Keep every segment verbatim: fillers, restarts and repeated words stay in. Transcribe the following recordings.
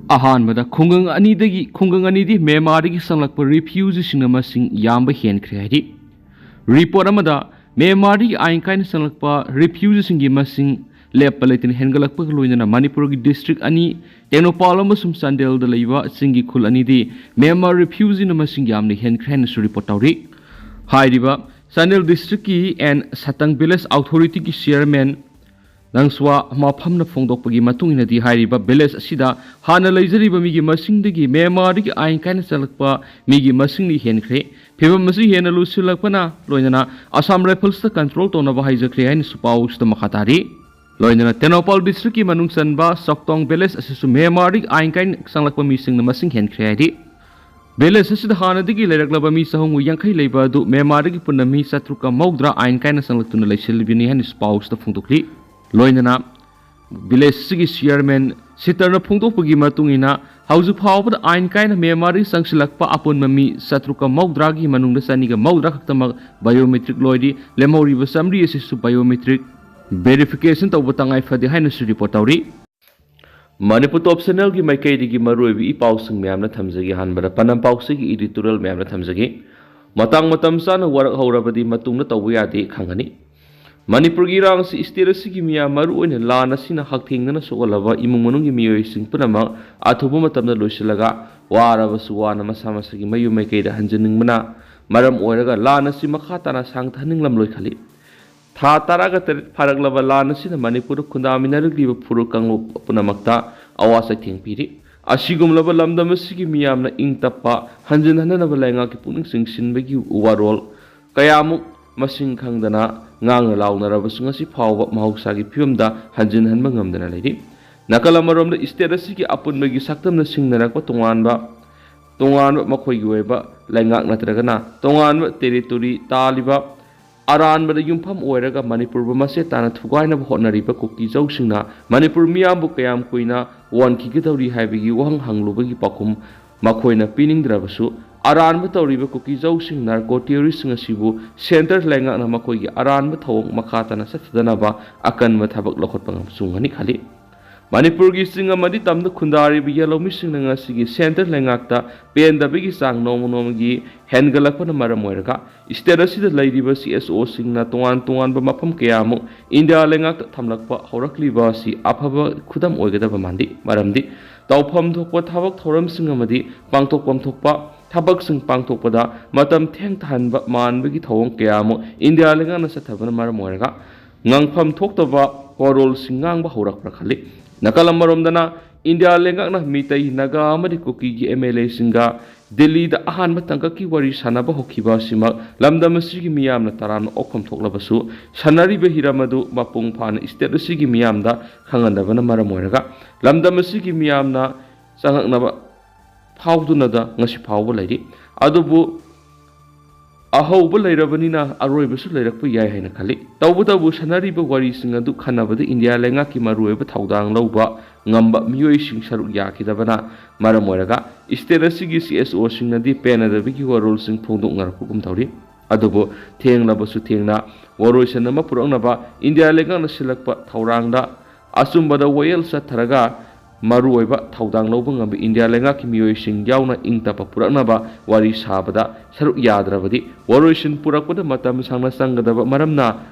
ꯑꯍꯥꯟꯕꯗ, ꯈꯨꯡꯒꯪ ꯑꯅꯤꯗꯒꯤ ꯈꯨꯡꯒꯪ ꯑꯅꯤꯗꯤ ꯃ꯭ꯌꯥꯟꯃꯥꯔꯗꯒꯤ ꯆꯪꯂꯛꯄ ꯔꯤꯐ꯭ꯌꯨꯖꯤꯁꯤꯡꯅ ꯃꯁꯤꯡ ꯌꯥꯝꯕ ꯍꯦꯟꯈ꯭ꯔꯦ ꯍꯥꯏꯔꯤ꯫ ꯔꯤꯄꯣꯔꯠ ꯑꯃꯗ, ꯃ꯭ꯌꯥꯟꯃꯥꯔꯗꯒꯤ ꯑꯥꯏꯟ ꯀꯥꯏꯅ ꯆꯪꯂꯛꯄ ꯔꯤꯐ꯭ꯌꯨꯖꯤꯁꯤꯡꯒꯤ ꯃꯁꯤꯡ ꯂꯦꯞꯄ ꯂꯩꯇꯅ ꯍꯦꯟꯒꯠꯂꯛꯄꯒ ꯂꯣꯏꯅꯅ ꯃꯅꯤꯄꯨꯔꯒꯤ ꯗꯤꯁꯇ꯭ꯔꯤꯛ ꯑꯅꯤ, ꯇꯦꯡꯅꯧꯄꯥꯜ ꯑꯃꯁꯨꯡ ꯆꯥꯟꯗꯦꯜꯗ ꯂꯩꯕ ꯆꯤꯡꯒꯤ ꯈꯨꯜ ꯑꯅꯤꯗꯤ ꯃ꯭ꯌꯥꯟꯃꯥꯔ ꯔꯤꯐ꯭ꯌꯨꯖꯤꯅ ꯃꯁꯤꯡ ꯌꯥꯝꯅ ꯍꯦꯟꯈ꯭ꯔꯦ ꯍꯥꯏꯅꯁꯨ ꯔꯤꯄꯣꯔꯠ ꯇꯧꯔꯤ꯫ ꯍꯥꯏꯔꯤꯕ ꯆꯥꯟꯗꯦꯜ ꯗꯤꯁꯇ꯭ꯔꯤꯛꯀꯤ ꯑꯦꯟ ꯁꯇꯪ ꯚꯤꯂꯦꯖ ꯑꯣꯊꯣꯔꯤꯇꯤꯒꯤ ꯆꯤꯌꯔꯃꯦꯟ ꯅꯪꯁ꯭ꯋꯥ ꯃꯐꯝꯅ ꯐꯣꯡꯗꯣꯛꯄꯒꯤ ꯃꯇꯨꯡ ꯏꯟꯅꯗꯤ, ꯍꯥꯏꯔꯤꯕ ꯚꯤꯂꯦꯖ ꯑꯁꯤꯗ ꯍꯥꯟꯅ ꯂꯩꯖꯔꯤꯕ ꯃꯤꯒꯤ ꯃꯁꯤꯡꯗꯒꯤ ꯃ꯭ꯌꯥꯟꯃꯥꯔꯗꯒꯤ ꯑꯥꯏꯟ ꯀꯥꯏꯅ ꯆꯪꯂꯛꯄ ꯃꯤꯒꯤ ꯃꯁꯤꯡꯅ ꯍꯦꯟꯈ꯭ꯔꯦ꯫ ꯐꯤꯕꯝ ꯑꯁꯤ ꯍꯦꯟꯅ ꯂꯨꯁꯤꯜꯂꯛꯄꯅ ꯂꯣꯏꯅꯅ ꯑꯁꯥꯝ ꯔꯥꯏꯐꯜꯁꯇ ꯀꯟꯇ꯭ꯔꯣꯜ ꯇꯧꯅꯕ ꯍꯥꯏꯖꯈ꯭ꯔꯦ ꯍꯥꯏꯅꯁꯨ ꯄꯥꯎꯁꯤꯗ ꯃꯈꯥ ꯇꯥꯔꯤ꯫ ꯂꯣꯏꯅꯅ ꯇꯦꯡꯅꯧꯄꯥꯜ ꯗꯤꯁꯇ꯭ꯔꯤꯛꯀꯤ ꯃꯅꯨꯡ ꯆꯟꯕ ꯆꯥꯛꯇꯣꯡ ꯚꯤꯂꯦꯖ ꯑꯁꯤꯁꯨ ꯃ꯭ꯌꯥꯟꯃꯥꯔꯗꯒꯤ ꯑꯥꯏꯟ ꯀꯥꯏꯅ ꯆꯪꯂꯛꯄ ꯃꯤꯁꯤꯡꯅ ꯃꯁꯤꯡ ꯍꯦꯟꯈ꯭ꯔꯦ ꯍꯥꯏꯔꯤ꯫ ꯚꯤꯂꯦꯖ ꯑꯁꯤꯗ ꯍꯥꯟꯅꯗꯒꯤ ꯂꯩꯔꯛꯂꯕ ꯃꯤ ꯆꯍꯨꯝꯒ ꯌꯥꯡꯈꯩ ꯂꯩꯕ ꯑꯗꯨ ꯃ꯭ꯌꯥꯟꯃꯥꯔꯗꯒꯤ ꯄꯨꯟꯅ ꯃꯤ ꯆꯥꯇ꯭ꯔꯨꯛꯀ ꯃꯧꯗ꯭ꯔꯥ ꯑꯥꯏꯟ ꯀꯥꯏꯅ ꯆꯪꯂꯛꯇꯨꯅ ꯂꯩꯁꯤꯜꯂꯤꯕꯅꯤ ꯍꯥꯏꯅꯁꯨ ꯄꯥꯎꯁꯤꯗ ꯐꯣꯡꯗꯣꯛꯂꯤ꯫ ꯂꯣꯏꯅꯅ ꯚꯤꯂꯦꯖ ꯑꯁꯤꯒꯤ ꯆꯤꯌꯔꯃꯦꯟ ꯁꯤꯇꯔꯅ ꯐꯣꯡꯗꯣꯛꯄꯒꯤ ꯃꯇꯨꯡ ꯏꯟꯅ, ꯍꯧꯖꯤꯛ ꯐꯥꯎꯕꯗ ꯑꯥꯏꯟ ꯀꯥꯏꯅ ꯃ꯭ꯌꯥꯟꯃꯥꯔꯗꯒꯤ ꯆꯪꯁꯤꯜꯂꯛꯄ ꯑꯄꯨꯟꯕ ꯃꯤ ꯆꯥꯇ꯭ꯔꯨꯛꯀ ꯃꯧꯗ꯭ꯔꯥꯒꯤ ꯃꯅꯨꯡꯗ ꯆꯅꯤꯒ ꯃꯧꯗ꯭ꯔꯥ ꯈꯛꯇꯃꯛ ꯕꯥꯏꯑꯣꯃꯦꯇ꯭ꯔꯤꯛ ꯂꯣꯏꯔꯤ꯫ ꯂꯦꯝꯍꯧꯔꯤꯕ ꯆꯥꯃꯔꯤ ꯑꯁꯤꯁꯨ ꯕꯥꯏꯑꯣꯃꯦꯇ꯭ꯔꯤꯛ ꯚꯦꯔꯤꯐꯤꯀꯦꯁꯟ ꯇꯧꯕ ꯇꯉꯥꯏ ꯐꯗꯦ ꯍꯥꯏꯅꯁꯨ ꯔꯤꯄꯣꯔꯠ ꯇꯧꯔꯤ꯫ ꯃꯅꯤꯄꯨꯔ ꯇꯣꯞ ꯆꯦꯅꯦꯜꯒꯤ ꯃꯥꯏꯀꯩꯗꯒꯤ ꯃꯔꯨꯑꯣꯏꯕ ꯏ ꯄꯥꯎꯁꯤꯡ ꯃꯌꯥꯝꯅ ꯊꯝꯖꯒꯦ꯫ ꯑꯍꯥꯟꯕꯗ ꯄꯅꯝ ꯄꯥꯎꯆꯦꯒꯤ ꯏꯗꯤꯇꯣꯔꯤꯌꯦꯜ ꯃꯌꯥꯝꯅ ꯊꯝꯖꯒꯦ꯫ ꯃꯇꯥꯡ ꯃꯇꯝ ꯆꯥꯅ ꯋꯥꯔꯛ ꯍꯧꯔꯕꯗꯤ ꯃꯇꯨꯡꯗ ꯇꯧꯕ ꯌꯥꯗꯦ ꯈꯪꯒꯅꯤ꯫ ꯃꯅꯤꯄꯨꯔꯒꯤ ꯏꯔꯥꯡ ꯑꯁꯤ ꯏꯁꯇꯦꯠ ꯑꯁꯤꯒꯤ ꯃꯤꯌꯥꯝ, ꯃꯔꯨꯑꯣꯏꯅ ꯂꯥꯟ ꯑꯁꯤꯅ ꯍꯛꯊꯦꯡꯅꯅ ꯁꯣꯛꯍꯜꯂꯕ ꯏꯃꯨꯡ ꯃꯅꯨꯡꯒꯤ ꯃꯤꯑꯣꯏꯁꯤꯡ ꯄꯨꯝꯅꯃꯛ ꯑꯊꯨꯕ ꯃꯇꯝꯗ ꯂꯣꯏꯁꯤꯜꯂꯒ ꯋꯥꯔꯕꯁꯨ ꯋꯥꯅ ꯃꯁꯥ ꯃꯁꯥꯒꯤ ꯃꯌꯨꯝ ꯃꯥꯏꯀꯩꯗ ꯍꯟꯖꯤꯟꯅꯤꯡꯕꯅ ꯃꯔꯝ ꯑꯣꯏꯔꯒ ꯂꯥꯟ ꯑꯁꯤ ꯃꯈꯥ ꯇꯥꯅ ꯁꯥꯡꯊꯍꯟꯅꯤꯡꯂꯝꯂꯣꯏ ꯈꯜꯂꯤ꯫ ꯊꯥ ꯇꯔꯥꯒ ꯇꯔꯦꯠ ꯐꯥꯔꯛꯂꯕ ꯂꯥꯟ ꯑꯁꯤꯅ ꯃꯅꯤꯄꯨꯔꯗ ꯈꯨꯟꯗꯥꯃꯤꯟꯅꯔꯛꯂꯤꯕ ꯐꯨꯔꯨꯞ ꯀꯥꯡꯂꯨꯞ ꯄꯨꯝꯅꯃꯛꯇ ꯑꯋꯥ ꯆꯩꯊꯦꯡ ꯄꯤꯔꯤ꯫ ꯑꯁꯤꯒꯨꯝꯂꯕ ꯂꯝꯗꯝ ꯑꯁꯤꯒꯤ ꯃꯤꯌꯥꯝꯅ ꯏꯪ ꯇꯞꯄ, ꯍꯟꯖꯤꯟ ꯍꯟꯗꯅꯕ ꯂꯩꯉꯥꯛꯀꯤ ꯄꯨꯛꯅꯤꯡ ꯆꯤꯡꯁꯤꯟꯕꯒꯤ ꯋꯥꯔꯣꯜ ꯀꯌꯥꯃꯨꯛ ꯃꯁꯤꯡ ꯈꯪꯗꯅ ꯉꯥꯡꯅ ꯂꯥꯎꯅꯔꯕꯁꯨ ꯉꯁꯤ ꯐꯥꯎꯕ ꯃꯍꯧꯁꯥꯒꯤ ꯐꯤꯕꯝꯗ ꯍꯟꯖꯤꯟ ꯍꯟꯕ ꯉꯝꯗꯅ ꯂꯩꯔꯤ꯫ ꯅꯥꯀꯜ ꯑꯃꯔꯣꯝꯗ ꯏꯁꯇꯦꯠ ꯑꯁꯤꯒꯤ ꯑꯄꯨꯟꯕꯒꯤ ꯁꯛꯇꯝꯅ ꯁꯤꯡꯅꯔꯛꯄ ꯇꯣꯉꯥꯟꯕ ꯇꯣꯉꯥꯟꯕ ꯃꯈꯣꯏꯒꯤ ꯑꯣꯏꯕ ꯂꯩꯉꯥꯛ ꯅꯠꯇ꯭ꯔꯒꯅ ꯇꯣꯉꯥꯟꯕ ꯇꯦꯔꯤꯇꯣꯔꯤ ꯇꯥꯜꯂꯤꯕ ꯑꯔꯥꯟꯕꯗ ꯌꯨꯝꯐꯝ ꯑꯣꯏꯔꯒ ꯃꯅꯤꯄꯨꯔꯕꯨ ꯃꯆꯦꯠ ꯇꯥꯅ ꯊꯨꯒꯥꯏꯅꯕ ꯍꯣꯠꯅꯔꯤꯕ ꯀꯨꯀꯤ ꯖꯧꯁꯤꯡꯅ ꯃꯅꯤꯄꯨꯔ ꯃꯤꯌꯥꯝꯕꯨ ꯀꯌꯥꯝ ꯀꯨꯏꯅ ꯋꯥꯟꯈꯤꯒꯗꯧꯔꯤ ꯍꯥꯏꯕꯒꯤ ꯋꯥꯍꯪ ꯍꯪꯂꯨꯕꯒꯤ ꯄꯥꯎꯈꯨꯝ ꯃꯈꯣꯏꯅ ꯄꯤꯅꯤꯡꯗ꯭ꯔꯕꯁꯨ, ꯑꯔꯥꯟꯕ ꯇꯧꯔꯤꯕ ꯀꯨꯀꯤ ꯖꯧꯁꯤꯡ ꯅꯥꯔꯀꯣ ꯇꯦꯔꯣꯔꯤꯁꯁꯤꯡ ꯑꯁꯤꯕꯨ ꯁꯦꯟꯇꯔ ꯂꯩꯉꯥꯛꯅ ꯃꯈꯣꯏꯒꯤ ꯑꯔꯥꯟꯕ ꯊꯧꯑꯣꯡ ꯃꯈꯥ ꯇꯥꯅ ꯆꯠꯊꯗꯅꯕ ꯑꯀꯟꯕ ꯊꯕꯛ ꯂꯧꯈꯠꯄ ꯉꯝ-, ꯆꯨꯝꯒꯅꯤ ꯈꯜꯂꯤ꯫ ꯃꯅꯤꯄꯨꯔꯒꯤ ꯆꯤꯡ ꯑꯃꯗꯤ ꯇꯝꯗ ꯈꯨꯟꯗꯥꯔꯤꯕ ꯌꯦꯜꯍꯧꯃꯤꯁꯤꯡꯅ ꯉꯁꯤꯒꯤ ꯁꯦꯟꯇꯔ ꯂꯩꯉꯥꯛꯇ ꯄꯦꯟꯗꯕꯒꯤ ꯆꯥꯡ ꯅꯣꯡꯃ ꯅꯣꯡꯃꯒꯤ ꯍꯦꯟꯒꯠꯂꯛꯄꯅ ꯃꯔꯝ ꯑꯣꯏꯔꯒ, ꯁ꯭ꯇꯦꯠ ꯑꯁꯤꯗ ꯂꯩꯔꯤꯕ ꯁꯤ ꯑꯦꯁ ꯑꯣꯁꯤꯡꯅ ꯇꯣꯉꯥꯟ ꯇꯣꯉꯥꯟꯕ ꯃꯐꯝ ꯀꯌꯥꯃꯨꯛ ꯏꯟꯗꯤꯌꯥ ꯂꯩꯉꯥꯛꯇ ꯊꯝꯂꯛꯄ ꯍꯧꯔꯛꯂꯤꯕ ꯑꯁꯤ ꯑꯐꯕ ꯈꯨꯗꯝ ꯑꯣꯏꯒꯗꯕ ꯃꯥꯟꯗꯦ꯫ ꯃꯔꯝꯗꯤ ꯇꯧꯐꯝ ꯊꯣꯛꯄ ꯊꯕꯛ ꯊꯧꯔꯝꯁꯤꯡ ꯑꯃꯗꯤ ꯄꯥꯡꯊꯣꯛꯐꯝ ꯊꯣꯛꯄ ꯊꯕꯛꯁꯤꯡ ꯄꯥꯡꯊꯣꯛꯄꯗ ꯃꯇꯝ ꯊꯦꯡꯊꯍꯟꯕ ꯃꯥꯟꯕꯒꯤ ꯊꯧꯑꯣꯡ ꯀꯌꯥ ꯑꯃꯨꯛ ꯏꯟꯗꯤꯌꯥ ꯂꯩꯉꯥꯛꯅ ꯆꯠꯊꯕꯅ ꯃꯔꯝ ꯑꯣꯏꯔꯒ, ꯉꯥꯡꯐꯝ ꯊꯣꯛꯇꯕ ꯋꯥꯔꯣꯜꯁꯤꯡ ꯉꯥꯡꯕ ꯍꯧꯔꯛꯄ꯭ꯔꯥ ꯈꯜꯂꯤ꯫ ꯅꯥꯀꯜ ꯑꯃꯔꯣꯝꯗꯅ, ꯏꯟꯗꯤꯌꯥ ꯂꯩꯉꯥꯛꯅ ꯃꯤꯇꯩ, ꯅꯥꯒꯥ ꯑꯃꯗꯤ ꯀꯨꯀꯤꯒꯤ ꯑꯦꯝ ꯑꯦꯜ ꯑꯦꯁꯤꯡꯒ ꯗꯤꯜꯂꯤꯗ ꯑꯍꯥꯟꯕ ꯇꯥꯡꯀꯛꯀꯤ ꯋꯥꯔꯤ ꯁꯥꯟꯅꯕ ꯍꯧꯈꯤꯕ ꯑꯁꯤꯃꯛ ꯂꯝꯗꯝ ꯑꯁꯤꯒꯤ ꯃꯤꯌꯥꯝꯅ ꯇꯔꯥꯝꯅ ꯑꯣꯛꯐꯝ ꯊꯣꯛꯂꯕꯁꯨ, ꯁꯥꯟꯅꯔꯤꯕ ꯍꯤꯔꯝ ꯑꯗꯨ ꯃꯄꯨꯡ ꯐꯥꯅ ꯁ꯭ꯇꯦꯠ ꯑꯁꯤꯒꯤ ꯃꯤꯌꯥꯝꯗ ꯈꯪꯍꯟꯗꯕꯅ ꯃꯔꯝ ꯑꯣꯏꯔꯒ, ꯂꯝꯗꯝ ꯑꯁꯤꯒꯤ ꯃꯤꯌꯥꯝꯅ ꯆꯪꯉꯛꯅꯕ ꯐꯥꯎꯗꯨꯅꯗ ꯉꯁꯤ ꯐꯥꯎꯕ ꯂꯩꯔꯤ꯫ ꯑꯗꯨꯕꯨ ꯑꯍꯧꯕ ꯂꯩꯔꯕꯅꯤꯅ ꯑꯔꯣꯏꯕꯁꯨ ꯂꯩꯔꯛꯄ ꯌꯥꯏ ꯍꯥꯏꯅ ꯈꯜꯂꯤ꯫ ꯇꯧꯕꯇꯕꯨ ꯁꯥꯟꯅꯔꯤꯕ ꯋꯥꯔꯤꯁꯤꯡ ꯑꯗꯨ ꯈꯟꯅꯕꯗ ꯏꯟꯗꯤꯌꯥ ꯂꯩꯉꯥꯛꯀꯤ ꯃꯔꯨꯑꯣꯏꯕ ꯊꯧꯗꯥꯡ ꯂꯧꯕ ꯉꯝꯕ ꯃꯤꯑꯣꯏꯁꯤꯡ ꯁꯔꯨꯛ ꯌꯥꯈꯤꯗꯕꯅ ꯃꯔꯝ ꯑꯣꯏꯔꯒ, ꯁ꯭ꯇꯦꯠ ꯑꯁꯤꯒꯤ ꯁꯤ ꯑꯦꯁ ꯑꯣꯁꯤꯡꯅꯗꯤ ꯄꯦꯟꯅꯗꯕꯒꯤ ꯋꯥꯔꯣꯜꯁꯤꯡ ꯐꯣꯡꯗꯣꯛꯅꯔꯛꯄꯒꯨꯝ ꯇꯧꯔꯤ꯫ ꯑꯗꯨꯕꯨ ꯊꯦꯡꯂꯕꯁꯨ ꯊꯦꯡꯅ ꯋꯥꯔꯣꯏꯁꯤꯟ ꯑꯃ ꯄꯨꯔꯛꯅꯕ ꯏꯟꯗꯤꯌꯥ ꯂꯩꯉꯥꯛꯅ ꯁꯤꯜꯂꯛꯄ ꯊꯧꯔꯥꯡꯗ ꯑꯆꯨꯝꯕꯗ ꯋꯥꯌꯦꯜ ꯆꯠꯊꯔꯒ ꯃꯔꯨꯑꯣꯏꯕ ꯊꯧꯗꯥꯡ ꯂꯧꯕ ꯉꯝꯕ ꯏꯟꯗꯤꯌꯥ ꯂꯩꯉꯥꯛꯀꯤ ꯃꯤꯑꯣꯏꯁꯤꯡ ꯌꯥꯎꯅ ꯏꯪ ꯇꯞꯄ ꯄꯨꯔꯛꯅꯕ ꯋꯥꯔꯤ ꯁꯥꯕꯗ ꯁꯔꯨꯛ ꯌꯥꯗ꯭ꯔꯕꯗꯤ, ꯋꯥꯔꯣꯏꯁꯤꯟ ꯄꯨꯔꯛꯄꯗ ꯃꯇꯝ ꯁꯥꯡꯅ ꯆꯪꯒꯗꯕ ꯃꯔꯝꯅ,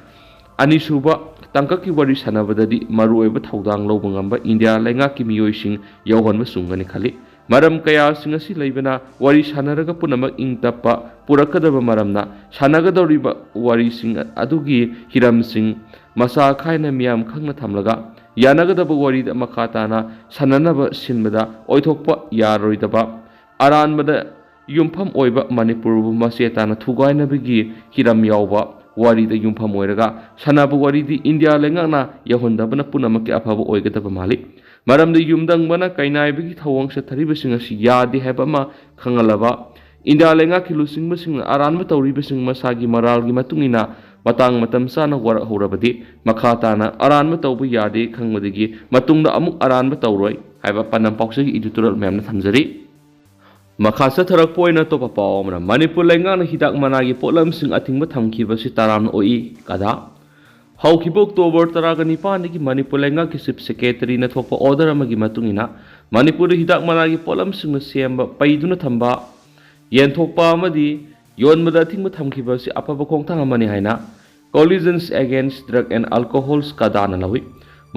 ꯑꯅꯤꯁꯨꯕ ꯇꯥꯡꯀꯛꯀꯤ ꯋꯥꯔꯤ ꯁꯥꯟꯅꯕꯗꯗꯤ ꯃꯔꯨꯑꯣꯏꯕ ꯊꯧꯗꯥꯡ ꯂꯧꯕ ꯉꯝꯕ ꯏꯟꯗꯤꯌꯥ ꯂꯩꯉꯥꯛꯀꯤ ꯃꯤꯑꯣꯏꯁꯤꯡ ꯌꯧꯍꯟꯕ ꯆꯨꯝꯒꯅꯤ ꯈꯜꯂꯤ꯫ ꯃꯔꯝ ꯀꯌꯥꯁꯤꯡ ꯑꯁꯤ ꯂꯩꯕꯅ ꯋꯥꯔꯤ ꯁꯥꯟꯅꯔꯒ ꯄꯨꯝꯅꯃꯛ ꯏꯪ ꯇꯞꯄ ꯄꯨꯔꯛꯀꯗꯕ ꯃꯔꯝꯅ, ꯁꯥꯟꯅꯒꯗꯧꯔꯤꯕ ꯋꯥꯔꯤꯁꯤꯡ ꯑꯗꯨꯒꯤ ꯍꯤꯔꯝꯁꯤꯡ ꯃꯁꯥ ꯈꯥꯏꯅ ꯃꯤꯌꯥꯝ ꯈꯪꯅ ꯊꯝꯂꯒ, ꯌꯥꯅꯒꯗꯕ ꯋꯥꯔꯤꯗ ꯃꯈꯥ ꯇꯥꯅ ꯁꯥꯟꯅꯅꯕ ꯁꯤꯟꯕꯗ ꯑꯣꯏꯊꯣꯛꯄ ꯌꯥꯔꯣꯏꯗꯕ, ꯑꯔꯥꯟꯕꯗ ꯌꯨꯝꯐꯝ ꯑꯣꯏꯕ ꯃꯅꯤꯄꯨꯔꯕꯨ ꯃꯆꯦ ꯇꯥꯅ ꯊꯨꯒꯥꯏꯅꯕꯒꯤ ꯍꯤꯔꯝ ꯌꯥꯎꯕ ꯋꯥꯔꯤꯗ ꯌꯨꯝꯐꯝ ꯑꯣꯏꯔꯒ ꯁꯥꯟꯅꯕ ꯋꯥꯔꯤꯗꯤ ꯏꯟꯗꯤꯌꯥ ꯂꯩꯉꯥꯛꯅ ꯌꯧꯍꯟꯗꯕꯅ ꯄꯨꯝꯅꯃꯛꯀꯤ ꯑꯐꯕ ꯑꯣꯏꯒꯗꯕ ꯃꯥꯜꯂꯤ꯫ ꯃꯔꯝꯗꯤ ꯌꯨꯝꯗꯪꯕꯅ ꯀꯩꯅꯥꯏꯕꯒꯤ ꯊꯧꯑꯣꯡ ꯆꯠꯊꯔꯤꯕꯁꯤꯡ ꯑꯁꯤ ꯌꯥꯗꯦ ꯍꯥꯏꯕ ꯑꯃ ꯈꯪꯍꯜꯂꯕ, ꯏꯟꯗꯤꯌꯥ ꯂꯩꯉꯥꯛꯀꯤ ꯂꯨꯆꯤꯡꯕꯁꯤꯡꯅ ꯑꯔꯥꯟꯕ ꯇꯧꯔꯤꯕꯁꯤꯡ ꯃꯁꯥꯒꯤ ꯃꯔꯥꯜꯒꯤ ꯃꯇꯨꯡ ꯏꯟꯅ ꯃꯇꯥꯡ ꯃꯇꯝ ꯆꯥꯅ ꯋꯥꯔꯛꯍꯧꯔꯕꯗꯤ, ꯃꯈꯥ ꯇꯥꯅ ꯑꯔꯥꯟꯕ ꯇꯧꯕ ꯌꯥꯗꯦ ꯈꯪꯕꯗꯒꯤ ꯃꯇꯨꯡꯗ ꯑꯃꯨꯛ ꯑꯔꯥꯟꯕ ꯇꯧꯔꯣꯏ ꯍꯥꯏꯕ ꯄꯥꯟꯗꯝ ꯄꯥꯎꯆꯦꯒꯤ editorial ꯃꯌꯥꯝꯅ ꯊꯝꯖꯔꯤ꯫ ꯃꯈꯥ ꯆꯠꯊꯔꯛꯄ ꯑꯣꯏꯅ ꯑꯇꯣꯞꯄ ꯄꯥꯎ ꯑꯃꯅ, ꯃꯅꯤꯄꯨꯔ ꯂꯩꯉꯥꯛꯅ ꯍꯤꯗꯥꯛ ꯃꯅꯥꯒꯤ ꯄꯣꯠꯂꯝꯁꯤꯡ ꯑꯊꯤꯡꯕ ꯊꯝꯈꯤꯕꯁꯤ ꯇꯔꯥꯝꯅ ꯑꯣꯛꯏ꯫ ꯀꯗꯥ? ꯍꯧꯈꯤꯕ ꯑꯣꯛꯇꯣꯕꯔ ꯇꯔꯥꯒ ꯅꯤꯄꯥꯟꯗꯒꯤ ꯃꯅꯤꯄꯨꯔ ꯂꯩꯉꯥꯛꯀꯤ ꯆꯤꯐ ꯁꯦꯀ꯭ꯔꯦꯇꯔꯤꯅ ꯊꯣꯛꯄ ꯑꯣꯔꯗꯔ ꯑꯃꯒꯤ ꯃꯇꯨꯡ ꯏꯟꯅ, ꯃꯅꯤꯄꯨꯔꯗ ꯍꯤꯗꯥꯛ ꯃꯅꯥꯒꯤ ꯄꯣꯠꯂꯝꯁꯤꯡꯅ ꯁꯦꯝꯕ, ꯄꯩꯗꯨꯅ ꯊꯝꯕ, ꯌꯦꯟꯊꯣꯛꯄ ꯑꯃꯗꯤ ꯌꯣꯟꯕꯗ ꯑꯊꯤꯡꯕ ꯊꯝꯈꯤꯕ ꯑꯁꯤ ꯑꯐꯕ ꯈꯣꯡꯊꯥꯡ ꯑꯃꯅꯤ ꯍꯥꯏꯅ Coalition Against Drug and Alcohol, ꯀꯗꯥꯅ ꯂꯧꯏ꯫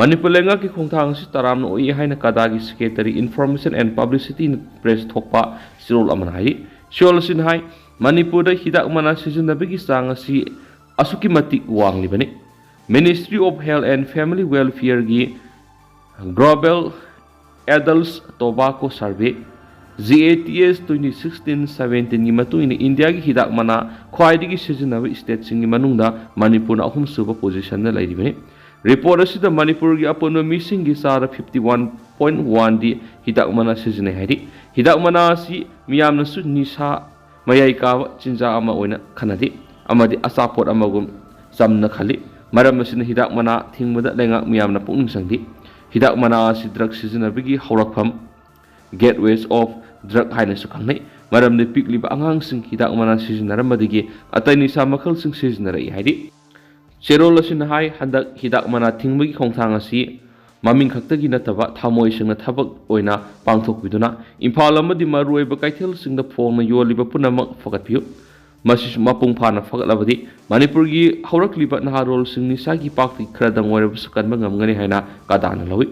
ꯃꯅꯤꯄꯨꯔ ꯂꯩꯉꯥꯛꯀꯤ ꯈꯣꯡꯊꯥꯡ ꯑꯁꯤ ꯇꯔꯥꯝꯅ ꯑꯣꯛꯏ ꯍꯥꯏꯅ ꯀꯗꯥꯒꯤ secretary information and publicity press ꯊꯣꯛꯄ ꯁꯤꯔꯣꯜ ꯑꯃꯅ ꯍꯥꯏꯔꯤ꯫ ꯁꯤꯔꯣꯜ ꯑꯁꯤꯅ ꯍꯥꯏ, ꯃꯅꯤꯄꯨꯔꯗ ꯍꯤꯗꯥꯛ ꯃꯅꯥ ꯁꯤꯖꯤꯟꯅꯕꯒꯤ ꯆꯥꯡ ꯑꯁꯤ ꯑꯁꯨꯛꯀꯤ ꯃꯇꯤꯛ ꯋꯥꯡꯂꯤꯕꯅꯤ꯫ Ministry of Health and Family Welfareꯒꯤ Global Adult Tobacco Survey, G A T S twenty sixteen seventeenꯒꯤ ꯃꯇꯨꯡ ꯏꯟꯅ ꯏꯟꯗꯤꯌꯥꯒꯤ ꯍꯤꯗꯥꯛ ꯃꯅꯥ ꯈ꯭ꯋꯥꯏꯗꯒꯤ ꯁꯤꯖꯤꯟꯅꯕ ꯁ꯭ꯇꯦꯠꯁꯤꯡꯒꯤ ꯃꯅꯨꯡꯗ ꯃꯅꯤꯄꯨꯔꯅ ꯑꯍꯨꯝꯁꯨꯕ ꯄꯣꯖꯤꯁꯟꯗ ꯂꯩꯔꯤꯕꯅꯤ꯫ ꯔꯤꯄꯣꯔꯠ ꯑꯁꯤꯗ ꯃꯅꯤꯄꯨꯔꯒꯤ ꯑꯄꯨꯟꯕ ꯃꯤꯁꯤꯡꯒꯤ ꯆꯥꯗ fifty one point one ꯗꯤ ꯍꯤꯗꯥꯛ ꯃꯅꯥ ꯁꯤꯖꯤꯟꯅꯩ ꯍꯥꯏꯔꯤ꯫ ꯍꯤꯗꯥꯛ ꯃꯅꯥ ꯑꯁꯤ ꯃꯤꯌꯥꯝꯅꯁꯨ ꯅꯤꯁꯥ ꯃꯌꯥꯏ ꯀꯥꯕ ꯆꯤꯟꯖꯥꯛ ꯑꯃ ꯑꯣꯏꯅ ꯈꯟꯅꯗꯦ ꯑꯃꯗꯤ ꯑꯆꯥꯄꯣꯠ ꯑꯃꯒꯨꯝ ꯆꯝꯅ ꯈꯜꯂꯤ꯫ ꯃꯔꯝ ꯑꯁꯤꯅ ꯍꯤꯗꯥꯛ ꯃꯅꯥ ꯊꯤꯡꯕꯗ ꯂꯩꯉꯥꯛ ꯃꯤꯌꯥꯝꯅ ꯄꯨꯛꯅꯤꯡ ꯆꯪꯗꯦ꯫ ꯍꯤꯗꯥꯛ ꯃꯅꯥ ꯑꯁꯤ ꯗ꯭ꯔꯒ ꯁꯤꯖꯤꯟꯅꯕꯒꯤ ꯍꯧꯔꯛꯐꯝ, gateways of drug ꯍꯥꯏꯅꯁꯨ ꯈꯪꯅꯩ꯫ ꯃꯔꯝꯗꯤ ꯄꯤꯛꯂꯤꯕ ꯑꯉꯥꯡꯁꯤꯡ ꯍꯤꯗꯥꯛ ꯃꯅꯥ ꯁꯤꯖꯤꯟꯅꯔꯝꯕꯗꯒꯤ ꯑꯇꯩ ꯅꯤꯁꯥ ꯃꯈꯜꯁꯤꯡ ꯁꯤꯖꯤꯟꯅꯔꯛꯏ ꯍꯥꯏꯔꯤ꯫ ꯆꯦꯔꯣꯜ ꯑꯁꯤꯅ ꯍꯥꯏ, ꯍꯟꯗꯛ ꯍꯤꯗꯥꯛ ꯃꯅꯥ ꯊꯤꯡꯕꯒꯤ ꯈꯣꯡꯊꯥꯡ ꯑꯁꯤ ꯃꯃꯤꯡ ꯈꯛꯇꯒꯤ ꯅꯠꯇꯕ ꯊꯃꯣꯏ ꯁꯦꯡꯅ ꯊꯕꯛ ꯑꯣꯏꯅ ꯄꯥꯡꯊꯣꯛꯄꯤꯗꯨꯅ ꯏꯝꯐꯥꯜ ꯑꯃꯗꯤ ꯃꯔꯨꯑꯣꯏꯕ ꯀꯩꯊꯦꯜꯁꯤꯡꯗ ꯐꯣꯡꯅ ꯌꯣꯜꯂꯤꯕ ꯄꯨꯝꯅꯃꯛ ꯐꯒꯠꯄꯤꯌꯨ꯫ ꯃꯁꯤꯁꯨ ꯃꯄꯨꯡ ꯐꯥꯅ ꯐꯒꯠꯂꯕꯗꯤ ꯃꯅꯤꯄꯨꯔꯒꯤ ꯍꯧꯔꯛꯂꯤꯕ ꯅꯍꯥꯔꯣꯜꯁꯤꯡ ꯅꯤꯁꯥꯒꯤ ꯄꯥꯛꯇꯒꯤ ꯈꯔꯗꯪ ꯑꯣꯏꯔꯕꯁꯨ ꯀꯟꯕ ꯉꯝꯒꯅꯤ ꯍꯥꯏꯅ ꯀꯗꯥꯅ ꯂꯧꯏ꯫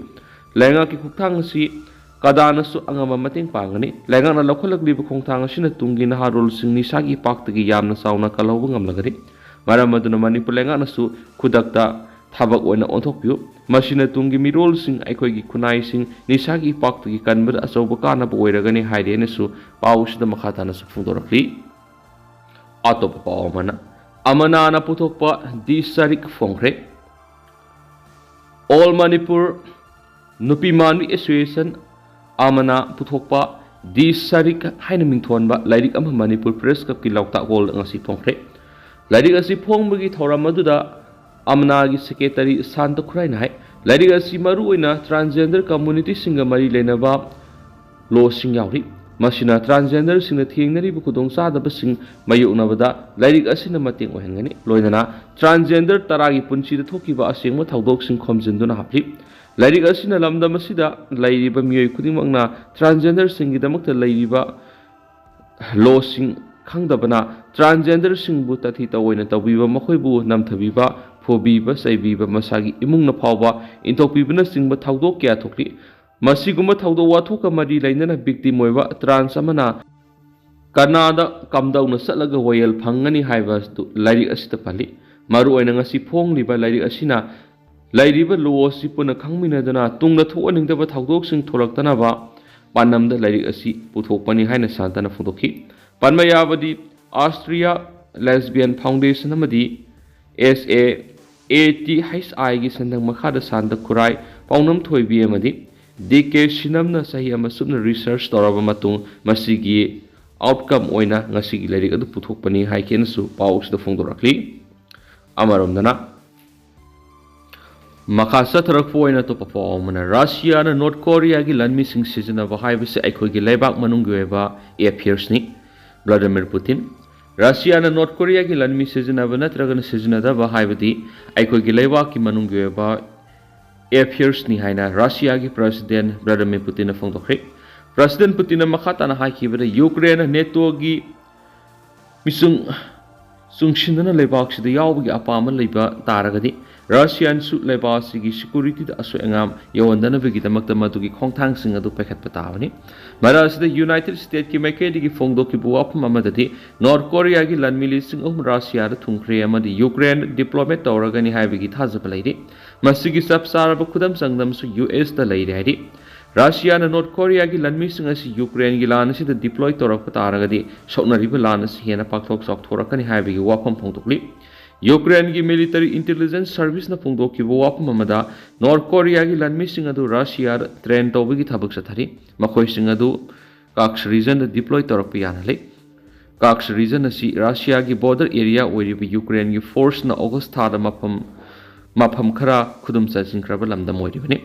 ꯂꯩꯉꯥꯛꯀꯤ ꯈꯣꯡꯊꯥꯡ ꯑꯁꯤ ꯀꯗꯥꯅꯁꯨ ꯑꯉꯝꯕ ꯃꯇꯦꯡ ꯄꯥꯡꯒꯅꯤ꯫ ꯂꯩꯉꯥꯛꯅ ꯂꯧꯈꯠꯂꯛꯂꯤꯕ ꯈꯣꯡꯊꯥꯡ ꯑꯁꯤꯅ ꯇꯨꯡꯒꯤ ꯅꯍꯥꯔꯣꯜꯁꯤꯡ ꯅꯤꯁꯥꯒꯤ ꯄꯥꯛꯇꯒꯤ ꯌꯥꯝꯅ ꯆꯥꯎꯅ ꯀꯜꯍꯧꯕ ꯉꯝꯂꯒꯅꯤ꯫ ꯃꯔꯝ ꯑꯗꯨꯅ ꯃꯅꯤꯄꯨꯔ ꯂꯩꯉꯥꯛꯅꯁꯨ ꯈꯨꯗꯛꯇ ꯊꯕꯛ ꯑꯣꯏꯅ ꯑꯣꯟꯊꯣꯛꯄꯤꯌꯨ꯫ ꯃꯁꯤꯅ ꯇꯨꯡꯒꯤ ꯃꯤꯔꯣꯜꯁꯤꯡ, ꯑꯩꯈꯣꯏꯒꯤ ꯈꯨꯟꯅꯥꯏꯁꯤꯡ ꯅꯤꯁꯥꯒꯤ ꯏꯄꯥꯛꯇꯒꯤ ꯀꯟꯕꯗ ꯑꯆꯧꯕ ꯀꯥꯟꯅꯕ ꯑꯣꯏꯔꯒꯅꯤ ꯍꯥꯏꯔꯤ ꯍꯥꯏꯅꯁꯨ ꯄꯥꯎ ꯑꯁꯤꯗ ꯃꯈꯥ ꯇꯥꯅꯁꯨ ꯐꯣꯡꯗꯣꯔꯛꯂꯤ꯫ ꯑꯇꯣꯞꯄ ꯄꯥꯎ ꯑꯃꯅ, ꯑꯃꯅꯥꯅ ꯄꯨꯊꯣꯛꯄ ꯗꯤ ꯆꯥꯔꯤꯛ ꯐꯣꯡꯈ꯭ꯔꯦ꯫ All Manipur ꯅꯨꯄꯤ ꯃꯥꯟꯕꯤ ꯑꯦꯁꯣꯁꯤꯌꯦꯁꯟ ꯑꯃꯅ ꯄꯨꯊꯣꯛꯄ ꯗꯤ ꯆꯥꯔꯤꯛ ꯍꯥꯏꯅ ꯃꯤꯡꯊꯣꯟꯕ ꯂꯥꯏꯔꯤꯛ ꯑꯃ ꯃꯅꯤꯄꯨꯔ ꯄ꯭ꯔꯦꯁ ꯀ꯭ꯂꯕꯀꯤ ꯂꯧꯇꯥꯛ ꯍꯣꯜꯗ ꯉꯁꯤ ꯐꯣꯡꯈ꯭ꯔꯦ꯫ ꯂꯥꯏꯔꯤꯛ ꯑꯁꯤ ꯐꯣꯡꯕꯒꯤ ꯊꯧꯔꯝ ꯑꯗꯨꯗ ꯑꯃꯅꯥꯒꯤ ꯁꯦꯀ꯭ꯔꯦꯇꯔꯤ ꯁꯥꯟꯇ ꯈꯨꯔꯥꯏꯅ ꯍꯥꯏ, ꯂꯥꯏꯔꯤꯛ ꯑꯁꯤ ꯃꯔꯨꯑꯣꯏꯅ ꯇ꯭ꯔꯥꯟꯁꯖꯦꯟꯗꯔ ꯀꯝꯃꯨꯅꯤꯇꯤꯁꯤꯡꯒ ꯃꯔꯤ ꯂꯩꯅꯕ ꯂꯣꯁꯤꯡ ꯌꯥꯎꯔꯤ꯫ ꯃꯁꯤꯅ transgenderꯁꯤꯡꯅ ꯊꯦꯡꯅꯔꯤꯕ ꯈꯨꯗꯣꯡꯆꯥꯗꯕꯁꯤꯡ ꯃꯥꯌꯣꯛꯅꯕꯗ ꯂꯥꯏꯔꯤꯛ ꯑꯁꯤꯅ ꯃꯇꯦꯡ ꯑꯣꯏꯍꯟꯒꯅꯤ꯫ ꯂꯣꯏꯅꯅ transgender ꯇꯔꯥꯒꯤ ꯄꯨꯟꯁꯤꯗ ꯊꯣꯛꯈꯤꯕ ꯑꯁꯦꯡꯕ ꯊꯧꯗꯣꯛꯁꯤꯡ ꯈꯣꯝꯖꯤꯟꯗꯨꯅ ꯍꯥꯞꯂꯤ꯫ ꯂꯥꯏꯔꯤꯛ ꯑꯁꯤꯅ ꯂꯝꯗꯝ ꯑꯁꯤꯗ ꯂꯩꯔꯤꯕ ꯃꯤꯑꯣꯏ ꯈꯨꯗꯤꯡꯃꯛꯅ transgenderꯁꯤꯡꯒꯤꯗꯃꯛꯇ ꯂꯩꯔꯤꯕ lawꯁꯤꯡ ꯈꯪꯗꯕꯅ transgenderꯁꯤꯡꯕꯨ ꯇꯥꯊꯤ ꯇꯧꯑꯣꯏꯅ ꯇꯧꯕꯤꯕ, ꯃꯈꯣꯏꯕꯨ ꯅꯝꯊꯕꯤꯕ, ꯐꯨꯕꯤꯕ, ꯆꯩꯕꯤꯕ, ꯃꯁꯥꯒꯤ ꯏꯃꯨꯡꯅ ꯐꯥꯎꯕ ꯏꯟꯊꯣꯛꯄꯤꯕꯅꯆꯤꯡꯕ ꯊꯧꯗꯣꯛ ꯀꯌꯥ ꯊꯣꯛꯂꯤ꯫ ꯃꯁꯤꯒꯨꯝꯕ ꯊꯧꯗꯣꯛ ꯋꯥꯊꯣꯛꯀ ꯃꯔꯤ ꯂꯩꯅꯅ victim ꯑꯣꯏꯕ trans ꯑꯃꯅ ꯀꯅꯥꯗ ꯀꯝꯗꯧꯅ ꯆꯠꯂꯒ ꯋꯥꯌꯦꯜ ꯐꯪꯒꯅꯤ ꯍꯥꯏꯕ ꯑꯗꯨ ꯂꯥꯏꯔꯤꯛ ꯑꯁꯤꯗ ꯄꯜꯂꯤ꯫ ꯃꯔꯨꯑꯣꯏꯅ ꯉꯁꯤ ꯐꯣꯡꯂꯤꯕ ꯂꯥꯏꯔꯤꯛ ꯑꯁꯤꯅ ꯂꯩꯔꯤꯕ law ꯑꯁꯤ ꯄꯨꯟꯅ ꯈꯪꯃꯤꯟꯅꯗꯨꯅ ꯇꯨꯡꯗ ꯊꯣꯛꯍꯟꯅꯤꯡꯗꯕ ꯊꯧꯗꯣꯛꯁꯤꯡ ꯊꯣꯛꯂꯛꯇꯅꯕ ꯄꯥꯟꯗꯝꯗ ꯂꯥꯏꯔꯤꯛ ꯑꯁꯤ ꯄꯨꯊꯣꯛꯄꯅꯤ ꯍꯥꯏꯅ ꯁꯥꯟꯇꯅ ꯐꯣꯡꯗꯣꯛꯈꯤ꯫ ꯄꯟꯕ ꯌꯥꯕꯗꯤ, Austria Lesbian Foundation ꯑꯃꯗꯤ S A A T H I ꯒꯤ ꯁꯦꯟꯊꯪ ꯃꯈꯥꯗ ꯁꯥꯟꯇ ꯈꯨꯔꯥꯏ, ꯄꯥꯎꯅꯝ ꯊꯣꯏꯕꯤ ꯑꯃꯗꯤ D K ꯁꯤꯅꯝꯅ ꯆꯍꯤ ꯑꯃ ꯆꯨꯞꯅ research ꯇꯧꯔꯕ ꯃꯇꯨꯡ ꯃꯁꯤꯒꯤ outcome ꯑꯣꯏꯅ ꯉꯁꯤꯒꯤ ꯂꯥꯏꯔꯤꯛ ꯑꯗꯨ ꯄꯨꯊꯣꯛꯄꯅꯤ ꯍꯥꯏꯈꯤꯅꯁꯨ ꯄꯥꯎ ꯑꯁꯤꯗ ꯐꯣꯡꯗꯣꯔꯛꯂꯤ꯫ ꯑꯃꯔꯣꯝꯗꯅ, ꯃꯈꯥ ꯆꯠꯊꯔꯛꯄ ꯑꯣꯏꯅ ꯑꯇꯣꯞꯄ ꯄꯥꯎ ꯑꯃꯅ, ꯔꯁꯤꯌꯥꯅ ꯅꯣꯔꯠ ꯀꯣꯔꯤꯌꯥꯒꯤ ꯂꯥꯟꯃꯤꯁꯤꯡ ꯁꯤꯖꯤꯟꯅꯕ ꯍꯥꯏꯕꯁꯤ ꯑꯩꯈꯣꯏꯒꯤ ꯂꯩꯕꯥꯛ ꯃꯅꯨꯡꯒꯤ ꯑꯣꯏꯕ affairsꯅꯤ꯫ ꯚ꯭ꯂꯥꯗꯤꯃꯤꯔ ꯄꯨꯇꯤꯟ, ꯔꯁꯤꯌꯥꯅ ꯅꯣꯔꯠ ꯀꯣꯔꯤꯌꯥꯒꯤ ꯂꯥꯟꯃꯤ ꯁꯤꯖꯤꯟꯅꯕ ꯅꯠꯇ꯭ꯔꯒꯅ ꯁꯤꯖꯤꯟꯅꯗꯕ ꯍꯥꯏꯕꯗꯤ ꯑꯩꯈꯣꯏꯒꯤ ꯂꯩꯕꯥꯛꯀꯤ ꯃꯅꯨꯡꯒꯤ ꯑꯣꯏꯕ affairsꯅꯤ ꯍꯥꯏꯅ ꯔꯁꯤꯌꯥꯒꯤ President ꯚ꯭ꯂꯥꯗꯤꯃꯤꯔ ꯄꯨꯇꯤꯟꯅ ꯐꯣꯡꯗꯣꯛꯈ꯭ꯔꯦ꯫ President ꯄꯨꯇꯤꯟꯅ ꯃꯈꯥ ꯇꯥꯅ ꯍꯥꯏꯈꯤꯕꯗ, ꯌꯨꯀ꯭ꯔꯦꯟꯅ NATOꯒꯤ ꯃꯤꯆꯨꯡ ꯆꯨꯡꯁꯤꯟꯗꯨꯅ ꯂꯩꯕꯥꯛꯁꯤꯗ ꯌꯥꯎꯕꯒꯤ ꯑꯄꯥꯝꯕ ꯂꯩꯕ ꯇꯥꯔꯒꯗꯤ, ꯔꯁꯤꯌꯥꯟꯁꯨ ꯂꯩꯕꯥꯛ ꯑꯁꯤꯒꯤ securityꯗ ꯑꯁꯣꯏ ꯑꯉꯥꯝ ꯌꯧꯍꯟꯗꯅꯕꯒꯤꯗꯃꯛꯇ ꯃꯗꯨꯒꯤ ꯈꯣꯡꯊꯥꯡꯁꯤꯡ ꯑꯗꯨ ꯄꯥꯏꯈꯠꯄ ꯇꯥꯕꯅꯤ꯫ ꯃꯔꯛ ꯑꯁꯤꯗ, United States ꯀꯤ ꯃꯥꯏꯀꯩꯗꯒꯤ ꯐꯣꯡꯗꯣꯛꯈꯤꯕ ꯋꯥꯐꯝ ꯑꯃꯗꯗꯤ, ꯅꯣꯔꯠ ꯀꯣꯔꯤꯌꯥꯒꯤ ꯂꯥꯟꯃꯤ ꯂꯤꯁꯤꯡ ꯑꯍꯨꯝ ꯔꯁꯤꯌꯥꯗ ꯊꯨꯡꯈ꯭ꯔꯦ ꯑꯃꯗꯤ ꯌꯨꯀ꯭ꯔꯦꯟꯗ deployment ꯇꯧꯔꯒꯅꯤ ꯍꯥꯏꯕꯒꯤ ꯊꯥꯖꯕ ꯂꯩꯔꯤ꯫ ꯃꯁꯤꯒꯤ ꯆꯞ ꯆꯥꯔꯕ ꯈꯨꯗꯝ ꯆꯥꯡꯗꯝꯁꯨ US ꯇ ꯂꯩꯔꯦ ꯍꯥꯏꯔꯤ꯫ ꯔꯁꯤꯌꯥꯅ ꯅꯣꯔꯠ ꯀꯣꯔꯤꯌꯥꯒꯤ ꯂꯥꯟꯃꯤꯁꯤꯡ ꯑꯁꯤ ꯌꯨꯀ꯭ꯔꯦꯟꯒꯤ ꯂꯥꯟ ꯑꯁꯤꯗ deploy ꯇꯧꯔꯛꯄ ꯇꯥꯔꯒꯗꯤ, ꯁꯣꯛꯅꯔꯤꯕ ꯂꯥꯟ ꯑꯁꯤ ꯍꯦꯟꯅ ꯄꯥꯛꯊꯣꯛ ꯆꯥꯎꯊꯣꯔꯛꯀꯅꯤ ꯍꯥꯏꯕꯒꯤ ꯋꯥꯐꯝ ꯐꯣꯡꯗꯣꯛꯂꯤ꯫ ꯌꯨꯀ꯭ꯔꯦꯟꯒꯤ Military Intelligence Serviceꯅ ꯐꯣꯡꯗꯣꯛꯈꯤꯕ ꯋꯥꯐꯝ ꯑꯃꯗ, ꯅꯣꯔꯠ ꯀꯣꯔꯤꯌꯥꯒꯤ ꯂꯥꯟꯃꯤꯁꯤꯡ ꯑꯗꯨ ꯔꯁꯤꯌꯥꯗ train ꯇꯧꯕꯒꯤ ꯊꯕꯛ ꯆꯠꯊꯔꯤ꯫ ꯃꯈꯣꯏꯁꯤꯡ ꯑꯗꯨ Kursk regionꯗ deploy ꯇꯧꯔꯛꯄ ꯌꯥꯅ ꯂꯩ꯫ Kursk region ꯑꯁꯤ ꯔꯁꯤꯌꯥꯒꯤ border area ꯑꯣꯏꯔꯤꯕ ꯌꯨꯀ꯭ꯔꯦꯟꯒꯤ forceꯅ August ꯊꯥꯗ ꯃꯐꯝ ꯃꯐꯝ ꯈꯔ ꯈꯨꯗꯨꯝ ꯆꯟꯁꯤꯟꯈ꯭ꯔꯕ ꯂꯝꯗꯝ ꯑꯣꯏꯔꯤꯕꯅꯤ꯫